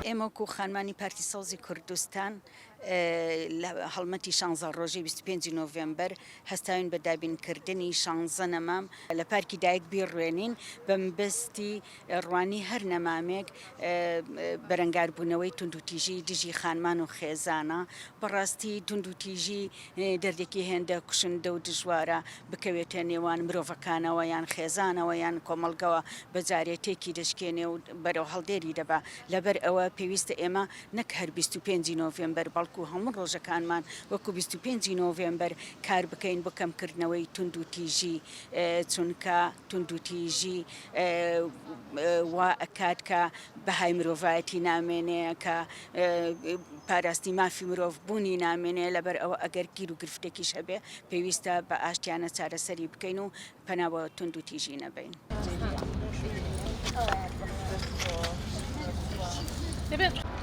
ئێمە وەکو خانمانی پارتی سەوزی کوردستان لە هەڵمەتی شانزە ڕۆژەی 25 نۆڤێمبەر هەستاوین بە دابینکردنی شانزە نەمام لە پارکی دایک بیڕوێنین بە مەبەستی ڕوانی هەر نەمامێک بەرەنگاربوونەوەی توندوتیژی دژی خانمان و خێزانە. بەڕاستی توندوتیژی دەردێکی هێندە کوشندە و دژوارە بکەوێتە نێوان مرۆڤەکانەوە یان خێزانەوە یان کۆمەڵگەوە بەجارێ تێکی دەشکێنێ و بەرەو هەڵدێری دەبا. لەبەر ئەوە پێویستە ئێمە نەک هەر 25 ی نۆڤێمبەر بەڵکو هەموو ڕۆژەکانمان وەکو 25 ی نۆڤێمبەر کار بکەین بۆ کەمکردنەوەی توندوتیژی چونکە توندوتیژی وا ئەکات کە بەهای مرۆڤایەتی نامێنێ کە پاراستنی مافی مرۆڤ بوونی نامێنێ لەبەر ئەوە ئەگەر گیر و گرفتێکیش هەبێ پێویستە بە ئاشتیانە چارەسەری بکەین و پەنا بۆ توندوتیژی نەبەین. دەبێت.